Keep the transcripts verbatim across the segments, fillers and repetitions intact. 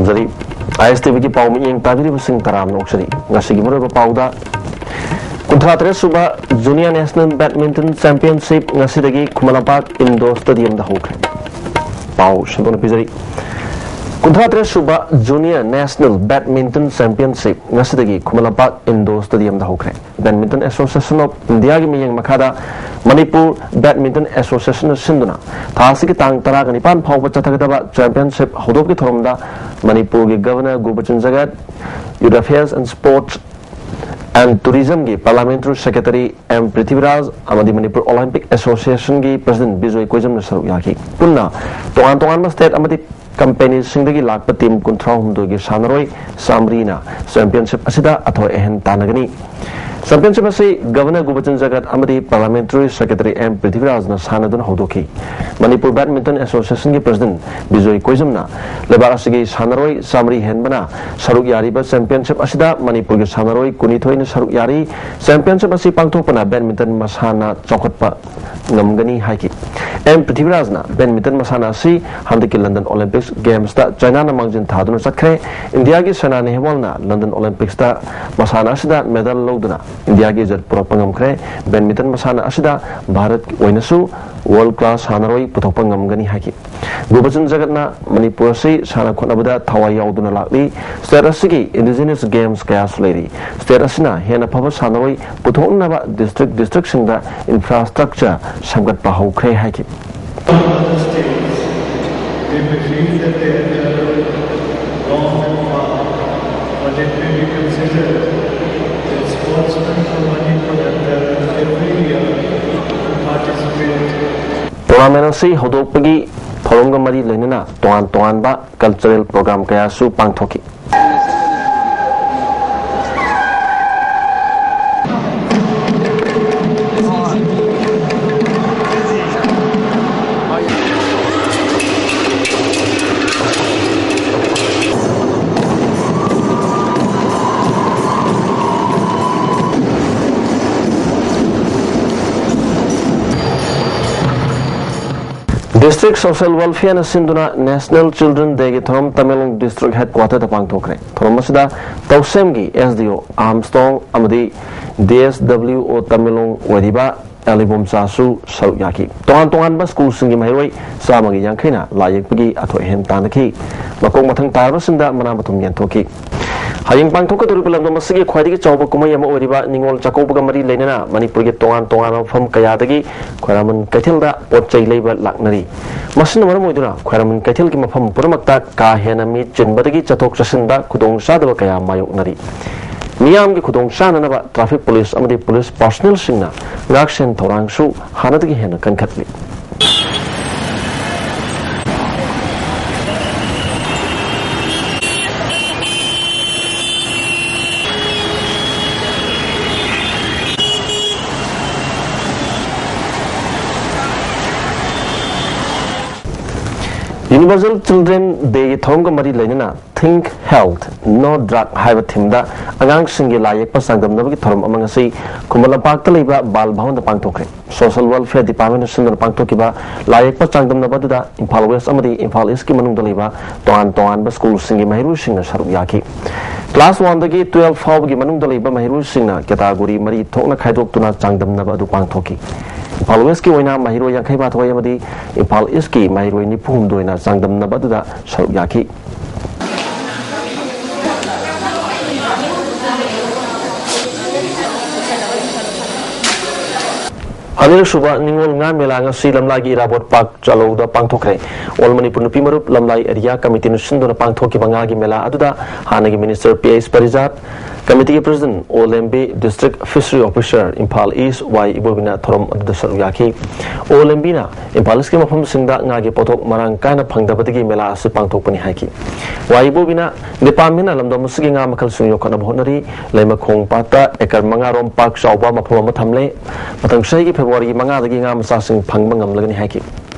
ꯖꯔꯤ꯫ ꯑꯥꯏ ꯑꯦꯁ T ꯚꯤꯒꯤ ꯄꯥꯎ ꯃꯤꯠꯌꯦꯡ ꯇꯥꯕꯤꯔꯤꯕꯁꯤꯡ ꯇꯔꯥꯝꯅ ꯑꯣꯛꯆꯔꯤ꯫ ꯉꯁꯤꯒꯤ ꯃꯔꯨꯑꯣꯏꯕ ꯄꯥꯎꯗ, ꯀꯨꯟꯊ꯭ꯔꯥ ꯇꯔꯦꯠ ꯁꯨꯕ Junior National Badminton Championship ꯉꯁꯤꯗꯒꯤ ꯈꯨꯃꯟ ꯂꯝꯄꯥꯛ Indoor Stadiumꯗ ꯍꯧꯈ꯭ꯔꯦ꯫ ꯄꯥꯎ ꯁꯟꯗꯣꯛꯅ ꯄꯤꯖꯔꯤ꯫ ꯀꯨꯟꯊ꯭ꯔꯥ ꯇꯔꯦꯠ ꯁꯨꯕ Junior National Badminton Championship ꯉꯁꯤꯗꯒꯤ ꯈꯨꯃꯟ ꯂꯝꯄꯥꯛ Indoor Stadiumꯗ ꯍꯧꯈ꯭ꯔꯦ꯫ Badminton Association of Indiaꯒꯤ ꯃꯤꯠꯌꯦꯡ ꯃꯈꯥꯗ ꯃꯅꯤꯄꯨꯔ Badminton Associationꯅ ꯁꯤꯟꯗꯨꯅ ꯊꯥ ꯑꯁꯤꯒꯤ ꯇꯥꯡ ꯇꯔꯥꯒ ꯅꯤꯄꯥꯟ ꯐꯥꯎꯕ ꯆꯠꯊꯒꯗꯕ championship ꯍꯧꯗꯣꯛꯄꯒꯤ ꯊꯧꯔꯝꯗ ꯃꯅꯤꯄꯨꯔꯒꯤ Governor Gurbachan Jagat, Youth Affairs and Sports and Tourismꯒꯤ Parliamentary Secretary ꯑꯦꯝ ꯄ꯭ꯔꯤꯊꯤꯕꯤꯔꯥꯖ ꯑꯃꯗꯤ ꯃꯅꯤꯄꯨꯔ Olympic Associationꯒꯤ President ꯕꯤꯖꯣꯏ ꯀꯣꯏꯖꯝꯅ ꯁꯔꯨꯛ ꯌꯥꯈꯤ꯫ ꯄꯨꯟꯅ ꯇꯣꯉꯥꯟ ꯇꯣꯉꯥꯟꯕ state ꯑꯃꯗꯤ companyꯁꯤꯡꯗꯒꯤ ꯂꯥꯛꯄ team ꯀꯨꯟꯊ꯭ꯔꯥ ꯍꯨꯝꯗꯣꯏꯒꯤ ꯁꯥꯟꯅꯔꯣꯏ ꯆꯥꯃꯔꯤꯅ championship ꯑꯁꯤꯗ ꯑꯊꯣꯏ ꯑꯍꯦꯟ ꯇꯥꯟꯅꯒꯅꯤ꯫ Championship ꯑꯁꯤ Governor ꯒꯨꯕꯆꯟ ꯖꯒꯠ ꯑꯃꯗꯤ Parliamentary Secretary ꯑꯦꯝ ꯄ꯭ꯔꯤꯊꯤꯕꯤꯔꯥꯖꯅ ꯁꯥꯟꯅꯗꯨꯅ ꯍꯧꯗꯣꯛꯈꯤ꯫ ꯃꯅꯤꯄꯨꯔ Badminton Associationꯒꯤ President ꯕꯤꯖꯣꯏ ꯀꯣꯏꯖꯝꯅ ꯂꯩꯕꯥꯛ ꯑꯁꯤꯒꯤ ꯁꯥꯟꯅꯔꯣꯏ ꯆꯥꯃꯔꯤ ꯍꯦꯟꯕꯅ ꯁꯔꯨꯛ ꯌꯥꯔꯤꯕ championship ꯑꯁꯤꯗ ꯃꯅꯤꯄꯨꯔꯒꯤ ꯁꯥꯟꯅꯔꯣꯏ ꯀꯨꯟꯅꯤꯊꯣꯏꯅ ꯁꯔꯨꯛ ꯌꯥꯔꯤ꯫ Championship ꯑꯁꯤ ꯄꯥꯡꯊꯣꯛꯄꯅ badminton ꯃꯁꯥꯟꯅ ꯆꯥꯎꯈꯠꯄ ꯉꯝꯒꯅꯤ ꯍꯥꯏꯈꯤ꯫ ꯑꯦꯝ ꯄ꯭ꯔꯤꯊꯤꯕꯤꯔꯥꯖꯅ badminton ꯃꯁꯥꯟꯅ ꯑꯁꯤ ꯍꯟꯗꯛꯀꯤ London Olympics Gamesꯇ ꯆꯥꯏꯅꯥꯅ ꯃꯥꯡꯖꯤꯟ ꯊꯥꯗꯨꯅ ꯆꯠꯈ꯭ꯔꯦ꯫ ꯏꯟꯗꯤꯌꯥꯒꯤ ꯁꯥꯏꯅꯥ ꯅꯦꯍꯋꯥꯜꯅ London Olympicsꯇ ꯃꯁꯥꯟꯅ ꯑꯁꯤꯗ medal ꯂꯧꯗꯨꯅ ꯏꯟꯗꯤꯌꯥꯒꯤ ꯏꯖꯠ ꯄꯨꯔꯛꯄ ꯉꯝꯈ꯭ꯔꯦ꯫ Badminton ꯃꯁꯥꯟꯅ ꯑꯁꯤꯗ ꯚꯥꯔꯠꯀꯤ ꯑꯣꯏꯅꯁꯨ world class ꯁꯥꯟꯅꯔꯣꯏ ꯄꯨꯊꯣꯛꯄ ꯉꯝꯒꯅꯤ ꯍꯥꯏꯈꯤ꯫ ꯒꯨꯕꯆꯟ ꯖꯒꯠꯅ ꯃꯅꯤꯄꯨꯔ ꯑꯁꯤ ꯁꯥꯟꯅ ꯈꯣꯠꯅꯕꯗ ꯊꯋꯥꯏ ꯌꯥꯎꯗꯨꯅ ꯂꯥꯛꯂꯤ꯫ State ꯑꯁꯤꯒꯤ indigenous games ꯀꯌꯥꯁꯨ ꯂꯩꯔꯤ꯫ State ꯑꯁꯤꯅ ꯍꯦꯟꯅ ꯐꯕ ꯁꯥꯟꯅꯔꯣꯏ ꯄꯨꯊꯣꯛꯅꯕ district districtꯁꯤꯡꯗ infrastructure ꯁꯦꯝꯒꯠꯄ ꯍꯧꯈ꯭ꯔꯦ ꯍꯥꯏꯈꯤ꯫ Other states, we may feel that they have traveled long and far, but it may be considered that sportsmen from Manipur have traveled every year to participate. Tournament ꯑꯁꯤ ꯍꯧꯗꯣꯛꯄꯒꯤ ꯊꯧꯔꯝꯒ ꯃꯔꯤ ꯂꯩꯅꯅ ꯇꯣꯉꯥꯟ ꯇꯣꯉꯥꯟꯕ cultural program ꯀꯌꯥꯁꯨ ꯄꯥꯡꯊꯣꯛꯈꯤ꯫ District Social Welfare ꯅ ꯁꯤꯟꯗꯨꯅ National Children Day ꯒꯤ ꯊꯧꯔꯝ ꯇꯃꯦꯡꯂꯣꯡ District Headquarter ꯗ ꯄꯥꯡꯊꯣꯛꯈ꯭ꯔꯦ꯫ ꯊꯧꯔꯝ ꯑꯁꯤꯗ ꯇꯧꯁꯦꯝꯒꯤ S D O Armstrong ꯑꯃꯗꯤ D S W O Tamenglong ꯑꯣꯏꯔꯤꯕ ꯑꯦꯂꯤꯕꯣꯝꯆꯥꯁꯨ ꯁꯔꯨꯛ ꯌꯥꯈꯤ꯫ ꯇꯣꯉꯥꯟ ꯇꯣꯉꯥꯟꯕ ꯁ꯭ꯀꯨꯜꯁꯤꯡꯒꯤ ꯃꯍꯩꯔꯣꯏ ꯆꯥꯝꯃꯒꯤ ꯌꯥꯡꯈꯩꯅ ꯂꯥꯏ ꯌꯦꯛꯄꯒꯤ ꯑꯊꯣꯏ ꯑꯍꯦꯟ ꯇꯥꯟꯅꯈꯤ꯫ ꯃꯀꯣꯛ ꯃꯊꯪ ꯇꯥꯔꯕꯁꯤꯡꯗ ꯃꯅꯥ ꯃꯊꯨꯝ ꯌꯦꯟꯊꯣꯛꯈꯤ꯫ ꯍꯌꯦꯡ ꯄꯥꯡꯊꯣꯛꯀꯗꯧꯔꯤꯕ ꯂꯝꯗꯝ ꯑꯁꯤꯒꯤ ꯈ꯭ꯋꯥꯏꯗꯒꯤ ꯆꯥꯎꯕ ꯀꯨꯝꯍꯩ ꯑꯃ ꯑꯣꯏꯔꯤꯕ ꯅꯤꯉꯣꯜ ꯆꯥꯛꯀꯧꯕꯒ ꯃꯔꯤ ꯂꯩꯅꯅ ꯃꯅꯤꯄꯨꯔꯒꯤ ꯇꯣꯉꯥꯟ ꯇꯣꯉꯥꯟꯕ ꯃꯐꯝ ꯀꯌꯥꯗꯒꯤ ꯈ꯭ꯋꯥꯏꯔꯝꯕꯟ ꯀꯩꯊꯦꯜꯗ ꯄꯣꯠ ꯆꯩ ꯂꯩꯕ ꯂꯥꯛꯅꯔꯤ꯫ ꯃꯁꯤꯅ ꯃꯔꯝ ꯑꯣꯏꯗꯨꯅ ꯈ꯭ꯋꯥꯏꯔꯝꯕꯟ ꯀꯩꯊꯦꯜꯒꯤ ꯃꯐꯝ ꯄꯨꯝꯅꯃꯛꯇ ꯀꯥ ꯍꯦꯟꯅ ꯃꯤ ꯆꯤꯟꯕꯗꯒꯤ ꯆꯠꯊꯣꯛ ꯆꯠꯁꯤꯟꯗ ꯈꯨꯗꯣꯡꯆꯥꯗꯕ ꯀꯌꯥ ꯃꯥꯌꯣꯛꯅꯔꯤ꯫ ꯃꯤꯌꯥꯝꯒꯤ ꯈꯨꯗꯣꯡ ꯆꯥꯅꯅꯕ traffic police ꯑꯃꯗꯤ police personnel ꯁꯤꯡꯅ ꯉꯥꯛꯁꯦꯟ ꯊꯧꯔꯥꯡꯁꯨ ꯍꯥꯟꯅꯗꯒꯤ ꯍꯦꯟꯅ ꯀꯟꯈꯠꯂꯤ꯫ Universal Children Day ꯒꯤ ꯊꯧꯔꯝꯒ ꯃꯔꯤ ꯂꯩꯅꯅ Think Health, No Drug ꯍꯥꯏꯕ theme ꯗ ꯑꯉꯥꯡꯁꯤꯡꯒꯤ ꯂꯥꯏ ꯌꯦꯛꯄ ꯆꯥꯡꯗꯝꯅꯕꯒꯤ ꯊꯧꯔꯝ ꯑꯃ ꯉꯁꯤ ꯈꯨꯃꯟ ꯂꯝꯄꯥꯛꯇ ꯂꯩꯕ ꯕꯥꯜ ꯚꯋꯟꯗ ꯄꯥꯡꯊꯣꯛꯈ꯭ꯔꯦ꯫ Social Welfare Department ꯅ ꯁꯤꯟꯗꯨꯅ ꯄꯥꯡꯊꯣꯛꯈꯤꯕ ꯂꯥꯏ ꯌꯦꯛꯄ ꯆꯥꯡꯗꯝꯅꯕ ꯑꯗꯨꯗ ꯏꯝꯐꯥꯜ West ꯑꯃꯗꯤ ꯏꯝꯐꯥꯜ East ꯀꯤ ꯃꯅꯨꯡꯗ ꯂꯩꯕ ꯇꯣꯉꯥꯟ ꯇꯣꯉꯥꯟꯕ ꯁ꯭ꯀꯨꯜꯁꯤꯡꯒꯤ ꯃꯍꯩꯔꯣꯏꯁꯤꯡꯅ ꯁꯔꯨꯛ ꯌꯥꯈꯤ꯫ Class one ꯗꯒꯤ twelve ꯐꯥꯎꯕꯒꯤ ꯃꯅꯨꯡꯗ ꯂꯩꯕ ꯃꯍꯩꯔꯣꯏꯁꯤꯡꯅ category ꯃꯔꯤ ꯊꯣꯛꯅ ꯈꯥꯏꯗꯣꯛꯇꯨꯅ ꯆꯥꯡꯗꯝꯅꯕ ꯑꯗꯨ ꯄꯥꯡꯊꯣꯛꯈꯤ꯫ ꯏꯝꯐꯥꯜ West ꯀꯤ ꯑꯣꯏꯅ ꯃꯍꯩꯔꯣꯏ ꯌꯥꯡꯈꯩ ꯃꯥꯊꯣꯏ ꯑꯃꯗꯤ ꯏꯝꯐꯥꯜ East ꯀꯤ ꯃꯍꯩꯔꯣꯏ ꯅꯤꯐꯨ ꯍꯨꯝꯗꯣꯏꯅ ꯆꯥꯡꯗꯝꯅꯕ ꯑꯗꯨꯗ ꯁꯔꯨꯛ ꯌꯥꯈꯤ꯫ ꯑꯅꯤꯔꯛꯁꯨꯕ ꯅꯤꯉꯣꯜ ꯉꯥ ꯃꯦꯂꯥ ꯉꯁꯤ ꯂꯝꯂꯥꯏꯒꯤ ꯏꯔꯥꯕꯣꯠ ꯄꯥꯛ ꯆꯥꯂꯧꯗ ꯄꯥꯡꯊꯣꯛꯈ꯭ꯔꯦ꯫ All ꯃꯅꯤꯄꯨꯔ ꯅꯨꯄꯤ ꯃꯔꯨꯞ ꯂꯝꯂꯥꯏ area committee ꯅ ꯁꯤꯟꯗꯨꯅ ꯄꯥꯡꯊꯣꯛꯈꯤꯕ ꯉꯥꯒꯤ ꯃꯦꯂꯥ ꯑꯗꯨꯗ ꯍꯥꯟꯅꯒꯤ minister ꯄꯤ ꯑꯩꯆ ꯄꯔꯤꯖꯥꯠ, committee ꯒꯤ president ꯑꯣ ꯂꯦꯝꯕꯤ, district fishery officer Imphal East ꯋꯥꯏ ꯏꯕꯣꯕꯤꯅ ꯊꯧꯔꯝ ꯑꯗꯨꯗ ꯁꯔꯨꯛ ꯌꯥꯈꯤ꯫ ꯑꯣ ꯂꯦꯝꯕꯤꯅ ꯏꯝꯐꯥꯜ East ꯀꯤ ꯃꯐꯝꯁꯤꯡꯗ ꯉꯥꯒꯤ ꯄꯣꯠꯊꯣꯛ ꯃꯔꯥꯡ ꯀꯥꯏꯅ ꯐꯪꯗꯕꯗꯒꯤ ꯃꯦꯂꯥ ꯑꯁꯤ ꯄꯥꯡꯊꯣꯛꯄꯅꯤ ꯍꯥꯏꯈꯤ꯫ ꯋꯥꯏ ꯏꯕꯣꯕꯤꯅ department ꯅ ꯂꯝꯗꯝ ꯑꯁꯤꯒꯤ ꯉꯥ ꯃꯈꯜꯁꯤꯡ ꯌꯣꯛꯈꯠꯅꯕ ꯍꯣꯠꯅꯔꯤ꯫ ꯂꯩꯃꯈꯣꯡ ꯄꯥꯠꯇ acre ꯃꯉꯥ ꯔꯣꯝ ꯄꯥꯛ ꯆꯥꯎꯕ ꯃꯐꯝ ꯑꯃ ꯊꯝꯂꯦ꯫ ꯃꯊꯪ ꯆꯍꯤꯒꯤ ꯐꯦꯕ꯭ꯔꯨꯋꯥꯔꯤꯒꯤ ꯃꯉꯥꯗꯒꯤ ꯉꯥ ꯃꯆꯥꯁꯤꯡ ꯐꯪꯕ ꯉꯝꯂꯒꯅꯤ ꯍꯥꯏꯈꯤ꯫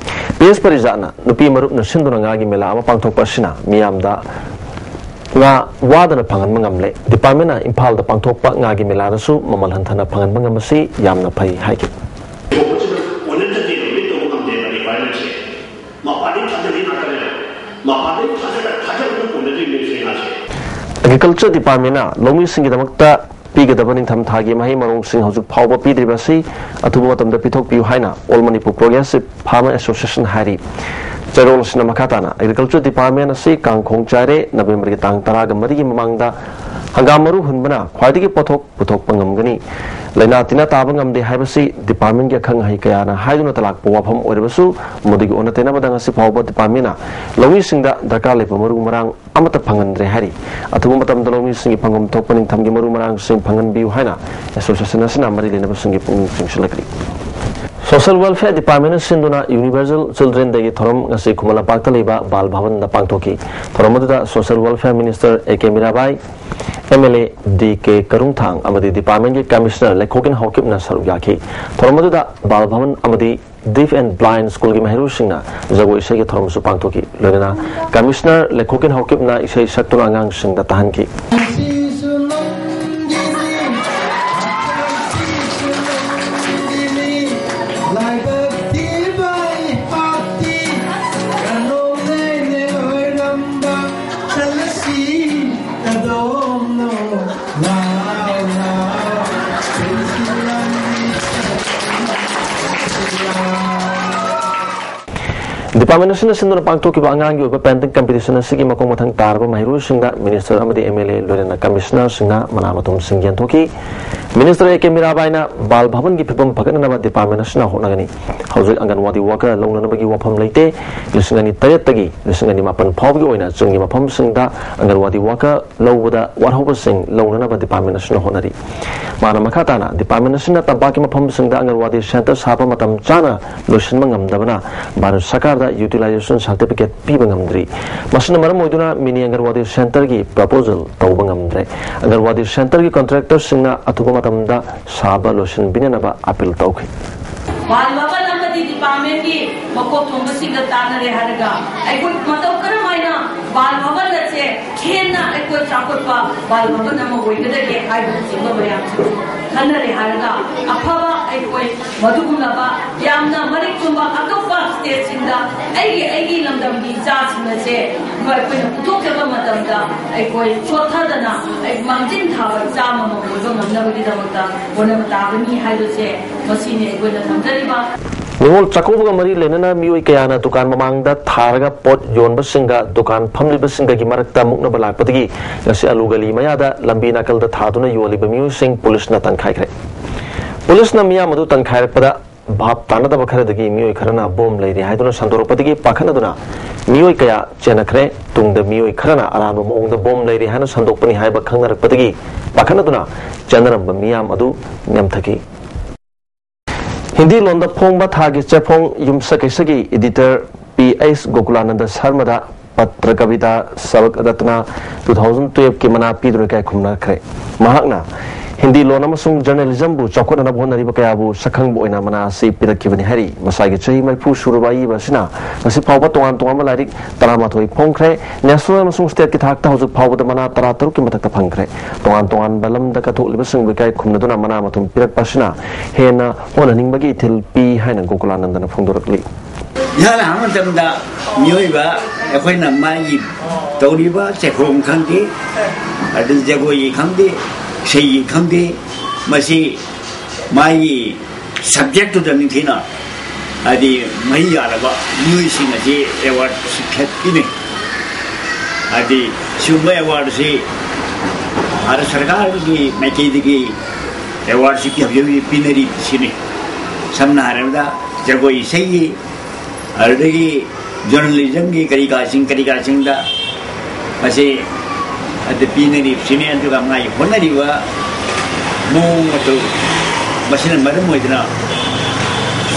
ꯄꯤ ꯑꯦꯁ ꯄꯔꯤꯖꯥꯠꯅ ꯅꯨꯄꯤ ꯃꯔꯨꯞꯅ ꯁꯤꯟꯗꯨꯅ ꯉꯥꯒꯤ ꯃꯦꯂꯥ ꯑꯃ ꯄꯥꯡꯊꯣꯛꯄ ꯑꯁꯤꯅ ꯃꯤꯌꯥꯝꯗ ꯉꯥ ꯋꯥꯗꯅ ꯐꯪꯍꯟꯕ ꯉꯝꯂꯦ꯫ Department ꯅ ꯏꯝꯐꯥꯜꯗ ꯄꯥꯡꯊꯣꯛꯄ ꯉꯥꯒꯤ ꯃꯦꯂꯥꯗꯁꯨ ꯃꯃꯜ ꯍꯟꯊꯅ ꯐꯪꯍꯟꯕ ꯉꯝꯕꯁꯤ ꯌꯥꯝꯅ ꯐꯩ ꯍꯥꯏꯈꯤ꯫ ꯄꯣꯠꯁꯤꯅ ꯑꯣꯟꯅꯗ꯭ꯔꯗꯤ meet ꯇꯧꯕ ꯉꯝꯗꯦꯕ requirement ꯁꯦ꯫ ꯊꯥꯖꯕ ꯉꯥꯛꯇꯅꯦ꯫ ꯃꯄꯥꯟꯗꯩ ꯊꯥꯖꯕ, ꯊꯥꯖꯕꯗꯨ ꯄꯨꯟꯅꯗꯤ ꯃꯤꯁꯤꯡ ꯑꯁꯦ꯫ ꯑꯦꯒ꯭ꯔꯤꯀꯜꯆꯔ ꯗꯤꯄꯥꯔꯠꯃꯦꯟꯅ ꯂꯧꯃꯤꯁꯤꯡꯒꯤꯗꯃꯛꯇ ꯄꯤꯒꯗꯕ ꯅꯤꯡꯊꯝ ꯊꯥꯒꯤ ꯃꯍꯩ ꯃꯔꯣꯡꯁꯤꯡ ꯍꯧꯖꯤꯛ ꯐꯥꯎꯕ ꯄꯤꯗ꯭ꯔꯤꯕ ꯑꯁꯤ ꯑꯊꯨꯕ ꯃꯇꯝꯗ ꯄꯤꯊꯣꯛꯄꯤꯌꯨ ꯍꯥꯏꯅ All Manipur Progressive Farmer Association ꯍꯥꯏꯔꯤ꯫ ꯆꯦꯔꯣꯜ ꯑꯁꯤꯅ ꯃꯈꯥ ꯇꯥꯅ ꯑꯦꯒ꯭ꯔꯤꯀꯜꯆꯔ ꯗꯤꯄꯥꯔꯠꯃꯦꯟ ꯑꯁꯤ ꯀꯥꯡ ꯈꯣꯡ ꯆꯥꯏꯔꯦ, ꯅꯕꯦꯝꯕꯔꯒꯤ ꯇꯥꯡ ꯇꯔꯥꯒ ꯃꯔꯤꯒꯤ ꯃꯃꯥꯡꯗ ꯍꯪꯒꯥꯝ ꯃꯔꯨ ꯍꯨꯟꯕꯅ ꯈ꯭ꯋꯥꯏꯗꯒꯤ ꯄꯣꯠꯊꯣꯛ ꯄꯨꯊꯣꯛꯄ ꯉꯝꯒꯅꯤ꯫ ꯂꯥꯏꯅꯥ ꯇꯤꯟꯅ ꯇꯥꯕ ꯉꯝꯗꯦ ꯍꯥꯏꯕꯁꯤ ꯗꯤꯄꯥꯔꯠꯃꯦꯟꯒꯤ ꯑꯈꯪ ꯑꯍꯩ ꯀꯌꯥꯅ ꯍꯥꯏꯗꯨꯅ ꯂꯥꯛꯄ ꯋꯥꯐꯝ ꯑꯣꯏꯔꯕꯁꯨ, ꯃꯗꯨꯒꯤ ꯑꯣꯟꯅ ꯇꯩꯅꯕꯗ ꯉꯁꯤ ꯐꯥꯎꯕ ꯗꯤꯄꯥꯔꯠꯃꯦꯟꯅ ꯂꯧꯃꯤꯁꯤꯡꯗ ꯗꯔꯀꯥꯔ ꯂꯩꯕ ꯃꯔꯨ ꯃꯔꯥꯡ ꯑꯃꯠꯇ ꯐꯪꯍꯟꯗ꯭ꯔꯦ ꯍꯥꯏꯔꯤ꯫ ꯑꯊꯨꯕ ꯃꯇꯝꯗ ꯂꯧꯃꯤꯁꯤꯡꯒꯤ ꯐꯪꯐꯝ ꯊꯣꯛꯄ ꯅꯤꯡꯊꯝꯒꯤ ꯃꯔꯨ ꯃꯔꯥꯡꯁꯤꯡ ꯐꯪꯍꯟꯕꯤꯌꯨ ꯍꯥꯏꯅ ꯑꯦꯁꯣꯁꯤꯌꯦꯁꯟ ꯑꯁꯤꯅ ꯃꯔꯤ ꯂꯩꯅꯕꯁꯤꯡꯒꯤ ꯄꯨꯛꯅꯤꯡ ꯆꯤꯡꯁꯤꯜꯂꯛꯂꯤ꯫ ꯁꯣꯁꯤꯌꯦꯜ ꯋꯦꯜꯐꯤꯌꯔ ꯗꯤꯄꯥꯔꯠꯃꯦꯟꯅ ꯁꯤꯟꯗꯨꯅ ꯌꯨꯅꯤꯚꯔꯁꯦꯜ ꯆꯤꯜꯗ꯭ꯔꯦꯟ ꯗꯦꯒꯤ ꯊꯧꯔꯝ ꯉꯁꯤ ꯈꯨꯃꯟ ꯂꯝꯄꯥꯛꯇ ꯂꯩꯕ ꯕꯥꯜ ꯚꯕꯟꯗ ꯄꯥꯡꯊꯣꯛꯈꯤ꯫ ꯊꯧꯔꯝ ꯑꯗꯨꯗ social welfare minister A K Mirabai, M L A D K Karungthang ꯑꯃꯗꯤ ꯗꯤꯄꯥꯔꯠꯃꯦꯟꯒꯤ ꯀꯃꯤꯁꯅꯔ ꯂꯩꯈꯣꯀꯤꯟ ꯍꯥꯎꯀꯤꯞꯅ ꯁꯔꯨꯛ ꯌꯥꯈꯤ꯫ ꯊꯧꯔꯝ ꯑꯗꯨꯗ ꯕꯥꯜ ꯚꯕꯟ ꯑꯃꯗꯤ ꯗꯤꯐ ꯑꯦꯟ ꯕ꯭ꯂꯥꯏꯟ ꯁ꯭ꯀꯨꯜꯒꯤ ꯃꯍꯩꯔꯣꯏꯁꯤꯡꯅ ꯖꯒꯣꯏ ꯏꯁꯩꯒꯤ ꯊꯧꯔꯝꯁꯨ ꯄꯥꯡꯊꯣꯛꯈꯤ꯫ ꯂꯣꯏꯅꯅ ꯀꯃꯤꯁꯅꯔ ꯂꯩꯈꯣꯀꯤꯟ ꯍꯥꯎꯀꯤꯞꯅ ꯏꯁꯩ ꯁꯛꯇꯨꯅ ꯑꯉꯥꯡꯁꯤꯡꯗ ꯇꯥꯍꯟꯈꯤ꯫ ꯗꯤꯄꯥꯔꯠꯃꯦꯟ ꯑꯁꯤꯅ ꯁꯤꯟꯗꯨꯅ ꯄꯥꯡꯊꯣꯛꯈꯤꯕ ꯑꯉꯥꯡꯒꯤ ꯑꯣꯏꯕ ꯄꯦꯟꯇꯤꯡ ꯀꯝꯄꯤꯇꯤꯁꯟ ꯑꯁꯤꯒꯤ ꯃꯈꯣꯡ ꯃꯊꯪ ꯇꯥꯔꯕ ꯃꯍꯩꯔꯣꯏꯁꯤꯡꯗ ꯃꯤꯅꯤꯁꯇꯔ ꯑꯃꯗꯤ ꯑꯦꯝ ꯑꯦꯜ ꯑꯦ ꯂꯣꯏꯅꯅ ꯀꯃꯤꯁꯅꯔꯁꯤꯡꯅ ꯃꯅꯥ ꯃꯊꯨꯝꯁꯤꯡ ꯌꯦꯟꯊꯣꯛꯈꯤ꯫ ꯃꯤꯅꯤꯁꯇꯔ ꯑꯦ ꯀꯦ ꯃꯤꯔꯥꯕꯥꯏꯅ ꯕꯥꯜ ꯚꯕꯟꯒꯤ ꯐꯤꯕꯝ ꯐꯒꯠꯅꯅꯕ ꯗꯤꯄꯥꯔꯠꯃꯦꯟ ꯑꯁꯤꯅ ꯍꯣꯠꯅꯒꯅꯤ꯫ ꯍꯧꯖꯤꯛ ꯑꯪꯒꯟꯋꯥꯗꯤ ꯋꯥꯀꯔ ꯂꯧꯅꯅꯕꯒꯤ ꯋꯥꯐꯝ ꯂꯩꯇꯦ꯫ ꯂꯤꯁꯤꯡ ꯑꯅꯤ ꯇꯔꯦꯠꯇꯒꯤ ꯂꯤꯁꯤꯡ ꯑꯅꯤ ꯃꯥꯄꯟ ꯐꯥꯎꯕꯒꯤ ꯑꯣꯏꯅ ꯆꯤꯡꯒꯤ ꯃꯐꯝꯁꯤꯡꯗ ꯑꯪꯒꯟꯋꯥꯗꯤ ꯋꯥꯀꯔ ꯂꯧꯕꯗ ꯋꯥꯠꯍꯧꯕꯁꯤꯡ ꯂꯧꯅꯅꯕ ꯗꯤꯄꯥꯔꯠꯃꯦꯟ ꯑꯁꯤꯅ ꯍꯣꯠꯅꯔꯤ꯫ ꯃꯥꯅ ꯃꯈꯥ ꯇꯥꯅ ꯗꯤꯄꯥꯔꯠꯃꯦꯟ ꯑꯁꯤꯅ ꯇꯝꯄꯥꯛꯀꯤ ꯃꯐꯝꯁꯤꯡꯗ ꯑꯪꯒꯟꯋꯥꯗꯤ ꯁꯦꯟꯇꯔ ꯁꯥꯕ ꯃꯇꯝ ꯆꯥꯅ ꯂꯣꯏꯁꯤꯟꯕ ꯉꯝꯗꯕꯅ ꯚꯥꯔꯠ ꯁꯔꯀꯥꯔꯗ ꯌꯨꯇꯤꯂꯥꯏꯖꯦꯁꯟ ꯁꯥꯔꯇꯤꯐꯤꯀꯦꯠ ꯄꯤꯕ ꯉꯝꯗ꯭ꯔꯤ꯫ ꯃꯁꯤꯅ ꯃꯔꯝ ꯑꯣꯏꯗꯨꯅ ꯃꯤꯅꯤ ꯑꯪꯒꯟꯋꯥꯗꯤ ꯁꯦꯟꯇꯔꯒꯤ ꯄ꯭ꯔꯄꯣꯖꯦꯜ ꯇꯧꯕ ꯉꯝꯗ꯭ꯔꯦ꯫ ꯑꯪꯒꯟꯋꯥꯗꯤ ꯁꯦꯟꯇꯔꯒꯤ ꯀꯟꯇ꯭ꯔꯦꯛꯇꯔꯁꯤꯡꯅ ꯑꯊꯨꯕ ꯃꯇꯝꯗ ꯁꯥꯕ ꯂꯣꯏꯁꯤꯟꯕꯤꯅꯅꯕ ꯑꯄꯤꯜ ꯇꯧꯈꯤ꯫ ꯕꯥꯜ ꯚꯕꯟ ꯑꯃꯗꯤ ꯗꯤꯄꯥꯔꯠꯃꯦꯟꯒꯤ ꯃꯀꯣꯛ ꯊꯣꯡꯕꯁꯤꯡꯒ ꯇꯥꯟꯅꯔꯦ ꯍꯥꯏꯔꯒ ꯑꯩꯈꯣꯏ ꯃꯇꯧ ꯀꯔꯝ ꯍꯥꯏꯅ ꯕꯥꯜ ꯚꯕꯟ ꯑꯁꯦ ꯍꯦꯟꯅ ꯑꯩꯈꯣꯏ ꯆꯥꯎꯈꯠꯄ ꯕꯥꯜ ꯚꯕꯟ ꯑꯃ ꯑꯣꯏꯒꯗꯒꯦ ꯍꯥꯏꯕꯅꯆꯤꯡꯕ ꯃꯌꯥꯝꯁꯤꯡ ꯈꯟꯅꯔꯦ ꯍꯥꯏꯔꯒ ꯑꯐꯕ ꯑꯩꯈꯣꯏ ꯃꯗꯨꯒꯨꯝꯂꯕ ꯌꯥꯝꯅ ꯃꯔꯤꯛ ꯆꯨꯝꯕ ꯑꯇꯣꯞꯄ ꯁꯤꯡꯗ ꯑꯩꯒꯤ ꯑꯩꯒꯤ ꯂꯝꯗꯝꯒꯤ ꯏꯆꯥꯁꯤꯡ ꯑꯁꯦ ꯑꯩꯈꯣꯏꯅ ꯄꯨꯊꯣꯛꯆꯕ ꯃꯇꯝꯗ ꯑꯩꯈꯣꯏ ꯁꯣꯠꯊꯗꯅ ꯑꯩ ꯃꯥꯡꯖꯤꯟ ꯊꯥꯕ ꯏꯆꯥ ꯑꯃꯃꯝ ꯑꯣꯏꯕ ꯉꯝꯅꯕꯒꯤꯗꯃꯛꯇ ꯍꯣꯠꯅꯕ ꯇꯥꯕꯅꯤ ꯍꯥꯏꯕꯁꯦ ꯃꯁꯤꯅꯤ ꯑꯩꯈꯣꯏꯅ ꯊꯝꯖꯔꯤꯕ꯫ ꯅꯤꯉꯣꯜ ꯆꯥꯛꯀꯧꯕꯒ ꯃꯔꯤ ꯂꯩꯅꯅ ꯃꯤꯑꯣꯏ ꯀꯌꯥꯅ ꯗꯨꯀꯥꯟ ꯃꯃꯥꯡꯗ ꯊꯥꯔꯒ ꯄꯣꯠ ꯌꯣꯟꯕꯁꯤꯡꯒ ꯗꯨꯀꯥꯟ ꯐꯝꯂꯤꯕꯁꯤꯡꯒꯒꯤ ꯃꯔꯛꯇ ꯃꯨꯛꯅꯕ ꯂꯥꯛꯄꯗꯒꯤ ꯉꯁꯤ ꯑꯂꯨ ꯒꯂꯤ ꯃꯌꯥꯗ ꯂꯝꯕꯤ ꯅꯥꯀꯜꯗ ꯊꯥꯗꯨꯅ ꯌꯣꯜꯂꯤꯕ ꯃꯤꯑꯣꯏꯁꯤꯡ ꯄꯨꯂꯤꯁꯅ ꯇꯟꯈꯥꯏꯈ꯭ꯔꯦ꯫ ꯄꯨꯂꯤꯁꯅ ꯃꯤꯌꯥꯝ ꯑꯗꯨ ꯇꯟꯈꯥꯏꯔꯛꯄꯗ ꯚꯥꯞ ꯇꯥꯅꯗꯕ ꯈꯔꯗꯒꯤ ꯃꯤꯑꯣꯏ ꯈꯔꯅ ꯕꯣꯝ ꯂꯩꯔꯤ ꯍꯥꯏꯗꯨꯅ ꯁꯟꯗꯣꯔꯛꯄꯗꯒꯤ ꯄꯥꯈꯠꯅꯗꯨꯅ ꯃꯤꯑꯣꯏ ꯀꯌꯥ ꯆꯦꯟꯅꯈ꯭ꯔꯦ꯫ ꯇꯨꯡꯗ ꯃꯤꯑꯣꯏ ꯈꯔꯅ ꯑꯔꯥꯟꯕ ꯃꯑꯣꯡꯗ ꯕꯣꯝ ꯂꯩꯔꯤ ꯍꯥꯏꯅ ꯁꯟꯗꯣꯛꯄꯅꯤ ꯍꯥꯏꯕ ꯈꯪꯅꯔꯛꯄꯗꯒꯤ ꯄꯥꯈꯠꯅꯗꯨꯅ ꯆꯦꯟꯅꯔꯝꯕ ꯃꯤꯌꯥꯝ ꯑꯗꯨ ꯅꯦꯝꯊꯈꯤ꯫ ꯍꯤꯟꯗꯤ ꯂꯣꯟꯗ ꯐꯣꯡꯕ ꯊꯥꯒꯤ ꯆꯦꯐꯣꯡ ꯌꯨꯝꯁꯀꯩꯁꯒꯤ editor ꯄꯤ ꯑꯩꯆ ꯒꯣꯀꯨꯂꯥꯅꯟꯗ ꯁꯔꯃꯗ ꯄꯇ꯭ꯔ ꯀꯕꯤꯇꯥ ꯁꯕꯛ ꯔꯠꯅ two thousand twelve ꯀꯤ ꯃꯅꯥ ꯄꯤꯗꯨꯅ ꯏꯀꯥꯏ ꯈꯨꯝꯅꯈ꯭ꯔꯦ꯫ ꯃꯍꯥꯛꯅ ꯍꯤꯟꯗꯤ ꯂꯣꯟ ꯑꯃꯁꯨꯡ journalism ꯕꯨ ꯆꯥꯎꯈꯠꯅꯅꯕ ꯍꯣꯠꯅꯔꯤꯕ ꯀꯌꯥꯕꯨ ꯁꯛꯈꯪꯕ ꯑꯣꯏꯅ ꯃꯅꯥ ꯑꯁꯤ ꯄꯤꯔꯛꯈꯤꯕꯅꯤ ꯍꯥꯏꯔꯤ꯫ ꯃꯁꯥꯒꯤ ꯆꯍꯤ ꯃꯔꯤꯐꯨ ꯁꯨꯔꯕ ꯑꯏꯕ ꯑꯁꯤꯅ ꯉꯁꯤ ꯐꯥꯎꯕ ꯇꯣꯉꯥꯟ ꯇꯣꯉꯥꯟꯕ ꯂꯥꯏꯔꯤꯛ ꯇꯔꯥꯃꯥꯊꯣꯏ ꯐꯣꯡꯈ꯭ꯔꯦ꯫ National ꯑꯃꯁꯨꯡ state ꯀꯤ ꯊꯥꯛꯇ ꯍꯧꯖꯤꯛ ꯐꯥꯎꯕꯗ ꯃꯅꯥ ꯇꯔꯥꯇꯔꯨꯛꯀꯤ ꯃꯊꯛꯇ ꯐꯪꯈ꯭ꯔꯦ꯫ ꯇꯣꯉꯥꯟ ꯇꯣꯉꯥꯟꯕ ꯂꯝꯗ ꯀꯠꯊꯣꯛꯂꯤꯕꯁꯤꯡꯕꯨ ꯏꯀꯥꯏ ꯈꯨꯝꯅꯗꯨꯅ ꯃꯅꯥ ꯃꯊꯨꯝ ꯄꯤꯔꯛꯄ ꯑꯁꯤꯅ ꯍꯦꯟꯅ ꯍꯣꯠꯅꯅꯤꯡꯕꯒꯤ ꯏꯊꯤꯜ ꯄꯤ ꯍꯥꯏꯅ ꯒꯣꯀꯨꯂꯥꯅꯟꯗꯅ ꯐꯣꯡꯗꯣꯔꯛꯂꯤ꯫ ꯏꯍꯥꯟ ꯍꯥꯟꯕ ꯃꯇꯝꯗ ꯃꯤꯑꯣꯏꯕ ꯑꯩꯈꯣꯏꯅ ꯃꯥꯒꯤ ꯇꯧꯔꯤꯕ ꯆꯦꯐꯣꯡ ꯈꯪꯗꯦ, ꯑꯗꯩ ꯖꯒꯣꯏꯒꯤ ꯈꯪꯗꯦ, ꯏꯁꯩꯒꯤ ꯈꯪꯗꯦ, ꯃꯁꯤ ꯃꯥꯒꯤ subject ꯇꯨꯗ ꯅꯤꯡꯊꯤꯅ ꯍꯥꯏꯗꯤ ꯃꯍꯩ ꯌꯥꯜꯂꯕ ꯃꯤꯑꯣꯏꯁꯤꯡ ꯑꯁꯤ award ꯁꯤ ꯄꯤꯅꯩ꯫ ꯍꯥꯏꯗꯤ ꯁꯤꯒꯨꯝꯕ award ꯁꯤ ꯚꯥꯔꯠ ꯁꯔꯀꯥꯔꯒꯤ ꯃꯥꯏꯀꯩꯗꯒꯤ award ꯁꯤ ꯄꯤ-, ꯍꯧꯖꯤꯛ ꯍꯧꯖꯤꯛ ꯄꯤꯅꯔꯤꯕꯁꯤꯅꯤ꯫ ꯁꯝꯅ ꯍꯥꯏꯔꯕꯗ ꯖꯒꯣꯏ ꯏꯁꯩꯒꯤ, ꯑꯗꯨꯗꯒꯤ journalism ꯒꯤ ꯀꯔꯤ ꯀꯔꯥꯁꯤꯡ, ꯀꯔꯤ ꯀꯔꯥꯁꯤꯡꯗ ꯃꯁꯤ ꯑꯗꯨ ꯄꯤꯅꯔꯤꯕꯁꯤꯅꯤ꯫ ꯑꯗꯨꯒ ꯃꯥꯒꯤ ꯍꯣꯠꯅꯔꯤꯕ ꯃꯑꯣꯡ ꯃꯇꯧ, ꯃꯁꯤꯅ ꯃꯔꯝ ꯑꯣꯏꯗꯨꯅ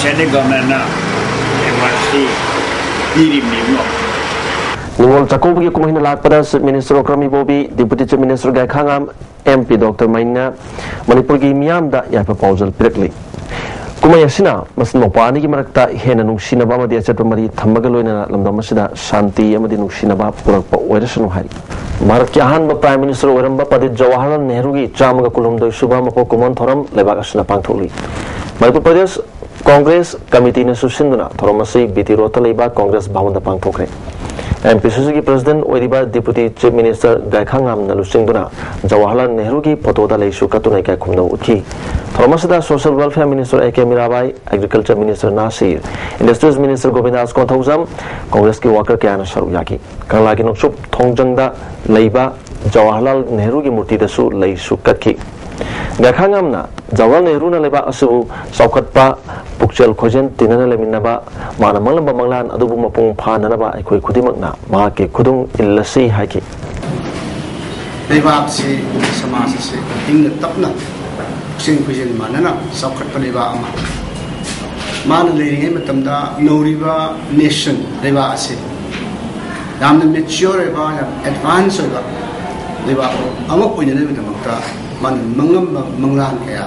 central government ꯅ award ꯁꯤ ꯄꯤꯔꯤꯕꯅꯤ ꯏꯕꯨꯡꯉꯣ꯫ ꯅꯤꯉꯣꯜ ꯆꯥꯛꯀꯧꯕꯒꯤ ꯀꯨꯝꯍꯩꯅ ꯂꯥꯛꯄꯗ Chief Minister ꯑꯣꯀ꯭ꯔꯝ ꯏꯕꯣꯕꯤ, Deputy Chief Minister ꯒꯥꯏꯈꯥꯉꯥꯝ, M P Doctor ꯃꯩꯅ ꯃꯅꯤꯄꯨꯔꯒꯤ ꯃꯤꯌꯥꯝꯗ ꯌꯥꯏꯐ ꯄꯥꯎꯖꯦꯜ ꯄꯤꯔꯛꯂꯤ꯫ ꯀꯨꯝꯍꯩ ꯑꯁꯤꯅ ꯃꯆꯤꯟ ꯃꯧꯄ꯭ꯋꯥ ꯑꯅꯤꯒꯤ ꯃꯔꯛꯇ ꯍꯦꯟꯅ ꯅꯨꯡꯁꯤꯅꯕ ꯑꯃꯗꯤ ꯑꯆꯦꯠꯄ ꯃꯔꯤ ꯊꯝꯕꯒ ꯂꯣꯏꯅꯅ ꯂꯝꯗꯝ ꯑꯁꯤꯗ ꯁꯥꯟꯇꯤ ꯑꯃꯗꯤ ꯅꯨꯡꯁꯤꯅꯕ ꯄꯨꯔꯛꯄ ꯑꯣꯏꯔꯁꯅꯨ ꯍꯥꯏꯔꯤ꯫ ꯚꯥꯔꯠꯀꯤ ꯑꯍꯥꯟꯕ Prime Minister ꯑꯣꯏꯔꯝꯕ ꯄꯟꯗꯤꯠ ꯖꯋꯥꯍꯔꯂꯥꯜ ꯅꯦꯍꯔꯨꯒꯤ ꯆꯥꯝꯃꯒ ꯀꯨꯟꯍꯨꯝꯗꯣꯏ ꯁꯨꯕ ꯃꯄꯣꯛ ꯀꯨꯝꯑꯣꯟ ꯊꯧꯔꯝ ꯂꯩꯕꯥꯛ ꯑꯁꯤꯅ ꯄꯥꯡꯊꯣꯛꯂꯤ꯫ ꯃꯅꯤꯄꯨꯔ ꯄ꯭ꯔꯗꯦꯁ ꯀꯣꯡꯒ꯭ꯔꯦꯁ ꯀꯃꯤꯇꯤꯅꯁꯨ ꯁꯤꯟꯗꯨꯅ ꯊꯧꯔꯝ ꯑꯁꯤ ꯕꯤ ꯇꯤ ꯔꯣꯗꯇ ꯂꯩꯕ ꯀꯣꯡꯒ꯭ꯔꯦꯁ ꯚꯕꯟꯗ ꯄꯥꯡꯊꯣꯛꯈ꯭ꯔꯦ꯫ ꯑꯦꯝ ꯄꯤ ꯁꯤ ꯁꯤꯒꯤ ꯄ꯭ꯔꯁꯤꯗꯦꯟꯠ ꯑꯣꯏꯔꯤꯕ ꯗꯤꯄꯨꯇꯤ ꯆꯤꯐ ꯃꯤꯅꯤꯁꯇꯔ ꯒꯥꯏꯈꯥꯉꯥꯝꯅ ꯂꯨꯆꯤꯡꯗꯨꯅ ꯖꯋꯥꯍꯔꯂꯥꯜ ꯅꯦꯍꯔꯨꯒꯤ ꯐꯣꯇꯣꯗ ꯂꯩꯁꯨ ꯀꯠꯇꯨꯅ ꯏꯀꯥꯏ ꯈꯨꯝꯅꯕ ꯎꯠꯈꯤ꯫ ꯊꯧꯔꯝ ꯑꯁꯤꯗ social welfare minister A K Mirabai, agriculture minister Nasir, industries minister Govindas Konthoujam, ꯀꯣꯡꯒ꯭ꯔꯦꯁꯀꯤ ꯋꯥꯀꯔ ꯀꯌꯥꯅ ꯁꯔꯨꯛ ꯌꯥꯈꯤ꯫ ꯀꯪꯂꯥꯒꯤ ꯅꯣꯡꯆꯨꯞ ꯊꯣꯡꯖꯪꯗ ꯂꯩꯕ ꯖꯋꯥꯍꯔꯂꯥꯜ ꯅꯦꯍꯔꯨꯒꯤ ꯃꯨꯔꯇꯤꯗꯁꯨ ꯂꯩꯁꯨ ꯀꯠꯈꯤ꯫ ꯒꯥꯏꯈꯥꯉꯥꯝꯅ ꯖꯋꯥꯍꯔꯂꯥꯜ ꯅꯦꯍꯔꯨꯅ ꯂꯩꯕꯥꯛ ꯑꯁꯤꯕꯨ ꯆꯥꯎꯈꯠꯄ, ꯄꯨꯛꯆꯦꯜ ꯈꯣꯏꯖꯦꯜ ꯇꯤꯟꯅꯅ ꯂꯩꯃꯤꯟꯅꯕ, ꯃꯥꯅ ꯃꯪꯂꯝꯕ ꯃꯪꯂꯥꯟ ꯑꯗꯨꯕꯨ ꯃꯄꯨꯡ ꯐꯥꯅꯅꯕ ꯑꯩꯈꯣꯏ ꯈꯨꯗꯤꯡꯃꯛꯅ ꯃꯍꯥꯛꯀꯤ ꯈꯨꯗꯨꯡ ꯏꯜꯂꯁꯤ ꯍꯥꯏꯈꯤ꯫ ꯂꯩꯕꯥꯛꯁꯤ, ꯁꯃꯥꯖ ꯑꯁꯤ ꯏꯪꯅ ꯇꯞꯅ, ꯄꯨꯛꯆꯦꯜ ꯈꯣꯏꯖꯦꯜ ꯃꯥꯟꯅꯅ ꯆꯥꯎꯈꯠꯄ ꯂꯩꯕꯥꯛ ꯑꯃ, ꯃꯥꯅ ꯂꯩꯔꯤꯉꯩ ꯃꯇꯝꯗ ꯅꯧꯔꯤꯕ ꯅꯦꯁꯟ ꯂꯩꯕꯥꯛ ꯑꯁꯤ ꯌꯥꯝꯅ ꯃꯦꯆꯤꯌꯣꯔ ꯑꯣꯏꯕ, ꯌꯥꯝ ꯑꯦꯗꯚꯥꯟꯁ ꯑꯣꯏꯕ ꯂꯩꯕꯥꯛ ꯑꯃ ꯑꯣꯏꯅꯅꯕꯒꯤꯗꯃꯛꯇ ꯃꯥꯅ ꯃꯪꯂꯝꯕ ꯃꯪꯂꯥꯟ ꯀꯌꯥ,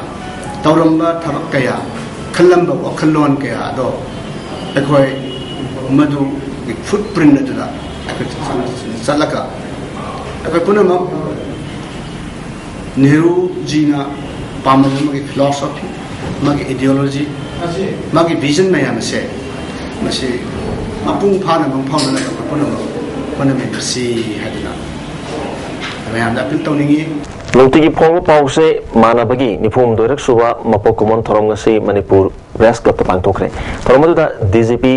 ꯇꯧꯔꯝꯕ ꯊꯕꯛ ꯀꯌꯥ, ꯈꯜꯂꯝꯕ ꯋꯥꯈꯜꯂꯣꯟ ꯀꯌꯥ ꯑꯗꯣ ꯑꯩꯈꯣꯏ ꯃꯗꯨꯒꯤ ꯐꯨꯠ ꯄ꯭ꯔꯤꯟ ꯑꯗꯨꯗ ꯑꯩꯈꯣꯏ ꯆꯠꯂꯒ ꯑꯩꯈꯣꯏ ꯄꯨꯝꯅꯃꯛ ꯅꯦꯍꯔꯨꯖꯤꯅ ꯄꯥꯝꯂꯝꯕ ꯃꯥꯒꯤ ꯐꯤꯂꯣꯁꯣꯐꯤ, ꯃꯥꯒꯤ ꯏꯗꯤꯑꯣꯂꯣꯖꯤ, ꯃꯥꯒꯤ ꯚꯤꯖꯟ ꯃꯌꯥꯝ ꯑꯁꯦ ꯃꯁꯤ ꯃꯄꯨꯡ ꯐꯥꯅ ꯃꯪꯐꯥꯎꯅꯅꯕ ꯑꯩꯈꯣꯏ ꯄꯨꯝꯅꯃꯛ ꯍꯣꯠꯅꯃꯤꯟꯅꯁꯤ ꯍꯥꯏꯗꯨꯅ ꯃꯌꯥꯝꯗ ꯑꯄꯤꯜ ꯇꯧꯅꯤꯡꯏ꯫ ꯅꯨꯡꯇꯤꯒꯤ ꯐꯣꯡꯕ ꯄꯥꯎꯁꯦ ꯃꯥꯟꯅꯕꯒꯤ ꯅꯤꯐꯨ ꯍꯨꯝꯗꯣꯏꯔꯛ ꯁꯨꯕ ꯃꯄꯣꯛ ꯀꯨꯝꯑꯣꯟ ꯊꯧꯔꯝ ꯉꯁꯤ ꯃꯅꯤꯄꯨꯔ ꯄ꯭ꯔꯦꯁ ꯀ꯭ꯂꯕꯇ ꯄꯥꯡꯊꯣꯛꯈ꯭ꯔꯦ꯫ ꯊꯧꯔꯝ ꯑꯗꯨꯗ ꯗꯤ ꯖꯤ ꯄꯤ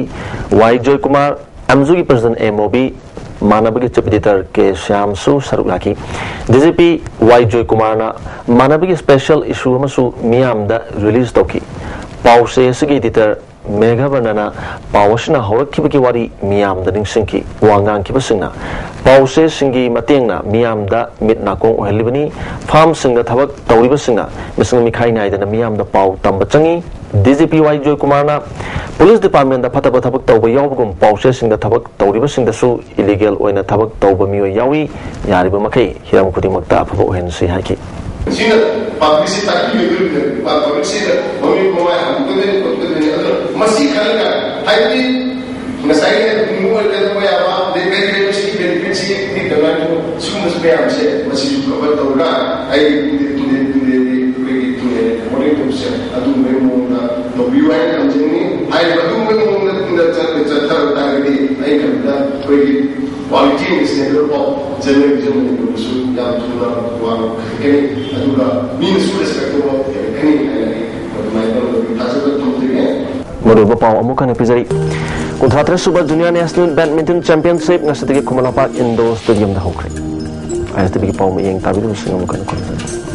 ꯋꯥꯏ ꯖꯣꯏꯀꯨꯃꯥꯔ, ꯑꯦꯝꯖꯨꯒꯤ ꯄ꯭ꯔꯁꯤꯗꯦꯟꯠ ꯑꯦ ꯃꯣꯕꯤ, ꯃꯥꯟꯅꯕꯒꯤ ꯆꯤꯐ ꯏꯗꯤꯇꯔ ꯀꯦ ꯁ꯭ꯌꯥꯝꯁꯨ ꯁꯔꯨꯛ ꯌꯥꯈꯤ꯫ ꯗꯤ ꯖꯤ ꯄꯤ ꯋꯥꯏ ꯖꯣꯏꯀꯨꯃꯥꯔꯅ ꯃꯥꯟꯅꯕꯒꯤ ꯁ꯭ꯄꯦꯁꯦꯜ ꯏꯁꯨ ꯑꯃꯁꯨ ꯃꯤꯌꯥꯝꯗ ꯔꯤꯂꯤꯖ ꯇꯧꯈꯤ꯫ ꯄꯥꯎꯆꯦ ꯑꯁꯤꯒꯤ ꯏꯗꯤꯇꯔ ꯃꯦꯘꯕꯔꯅꯅ ꯄꯥꯎ ꯑꯁꯤꯅ ꯍꯧꯔꯛꯈꯤꯕꯒꯤ ꯋꯥꯔꯤ ꯃꯤꯌꯥꯝꯗ ꯅꯤꯡꯁꯤꯡꯈꯤ꯫ ꯋꯥ ꯉꯥꯡꯈꯤꯕꯁꯤꯡꯅ ꯄꯥꯎꯆꯦꯁꯤꯡꯒꯤ ꯃꯇꯦꯡꯅ ꯃꯤꯌꯥꯝꯗ ꯃꯤꯠ ꯅꯥꯀꯣꯡ ꯑꯣꯏꯍꯜꯂꯤꯕꯅꯤ꯫ ꯐꯥꯔꯝꯁꯤꯡꯗ ꯊꯕꯛ ꯇꯧꯔꯤꯕꯁꯤꯡꯅ ꯃꯤꯁꯪ ꯃꯤꯈꯥꯏ ꯅꯥꯏꯗꯅ ꯃꯤꯌꯥꯝꯗ ꯄꯥꯎ ꯇꯝꯕ ꯆꯪꯏ꯫ ꯗꯤ ꯖꯤ ꯄꯤ ꯋꯥꯏ ꯖꯣꯏꯀꯨꯃꯥꯔꯅ ꯄꯨꯂꯤꯁ ꯗꯤꯄꯥꯔꯠꯃꯦꯟꯗ ꯐꯠꯇꯕ ꯊꯕꯛ ꯇꯧꯕ ꯌꯥꯎꯕꯒꯨꯝ ꯄꯥꯎꯆꯦꯁꯤꯡꯗ ꯊꯕꯛ ꯇꯧꯔꯤꯕꯁꯤꯡꯗꯁꯨ ꯏꯂꯤꯒꯦꯜ ꯑꯣꯏꯅ ꯊꯕꯛ ꯇꯧꯕ ꯃꯤꯑꯣꯏ ꯌꯥꯎꯏ꯫ ꯌꯥꯔꯤꯕ ꯃꯈꯩ ꯍꯤꯔꯝ ꯈꯨꯗꯤꯡꯃꯛꯇ ꯑꯐꯕ ꯑꯣꯏꯍꯟꯁꯤ ꯍꯥꯏꯈꯤ꯫ ꯁꯤꯅ ꯄꯥꯕ꯭ꯂꯤꯛꯁꯤ ꯇꯥꯛꯄꯤꯕꯒꯤ ꯑꯣꯏꯅ ꯄꯥꯕ꯭ꯂꯤꯛꯁꯤꯗ ꯃꯃꯤꯡ ꯃꯃꯥꯏ ꯍꯥꯡꯗꯣꯛꯀꯗꯣꯏꯅꯤ, ꯈꯣꯠꯀꯗꯣꯏꯅꯤ꯫ ꯑꯗꯨꯅ ꯃꯁꯤ ꯈꯜꯂꯒ, ꯍꯥꯏꯕꯗꯤ ꯉꯁꯥꯏꯒꯤ ꯄꯨꯡ ꯑꯣꯏꯔꯒꯗꯕ ꯌꯥꯕ, ꯑꯗꯩ ꯀꯔꯤ ꯀꯔꯤ ꯃꯁꯤꯒꯤ ꯕꯦꯅꯤꯐꯤꯠꯁꯤ ꯄꯤꯗꯕ ꯍꯥꯏꯕ ꯁꯤꯒꯨꯝꯕꯁꯤ ꯃꯌꯥꯝꯁꯦ ꯃꯁꯤꯁꯨ ꯀꯕꯔ ꯇꯧꯔꯒ ꯑꯩ ꯇꯨꯡꯗꯦ, ꯇꯨꯡꯗꯦ, ꯇꯨꯡꯗꯦ, ꯑꯩꯈꯣꯏꯒꯤ ꯇꯨꯡꯗꯦ ꯃꯣꯗꯦꯜ ꯇꯧꯕꯁꯦ ꯑꯗꯨꯒꯨꯝꯕꯒꯤ ꯃꯑꯣꯡꯗ ꯇꯧꯕꯤꯌꯨ ꯍꯥꯏꯅ ꯑꯩꯈꯣꯏꯒꯤ quality and standard of general vision ꯃꯅꯤꯄꯨꯔꯗꯁꯨ ꯌꯥꯝ ꯊꯨꯅ ꯋꯥꯡꯈꯠꯀꯅꯤ, ꯑꯗꯨꯒ ꯃꯤꯅꯁꯨ respect ꯇꯧꯕ ꯍꯦꯜꯂꯛꯀꯅꯤ ꯍꯥꯏꯅ ꯑꯩ ꯑꯗꯨꯃꯥꯏꯅ ꯇꯧꯔꯒ ꯊꯥꯖꯕ ꯊꯝꯖꯒꯦ꯫ ꯃꯔꯨꯑꯣꯏꯕ ꯄꯥꯎ ꯑꯃꯨꯛ ꯍꯟꯅ ꯄꯤꯖꯔꯤ꯫ ꯀꯨꯟꯊ꯭ꯔꯥ ꯇꯔꯦꯠ ꯁꯨꯕ Junior National Badminton Championship ꯉꯁꯤꯗꯒꯤ ꯈꯨꯃꯟ ꯂꯝꯄꯥꯛ Indoor Stadiumꯗ ꯍꯧꯈ꯭ꯔꯦ꯫ ISTVꯒꯤ ꯄꯥꯎ ꯃꯤꯠꯌꯦꯡ ꯇꯥꯕꯤꯔꯤꯕꯁꯤꯡ ꯑꯃꯨꯛ ꯍꯟꯅ ꯈꯨꯔꯨꯝꯖꯔꯤ꯫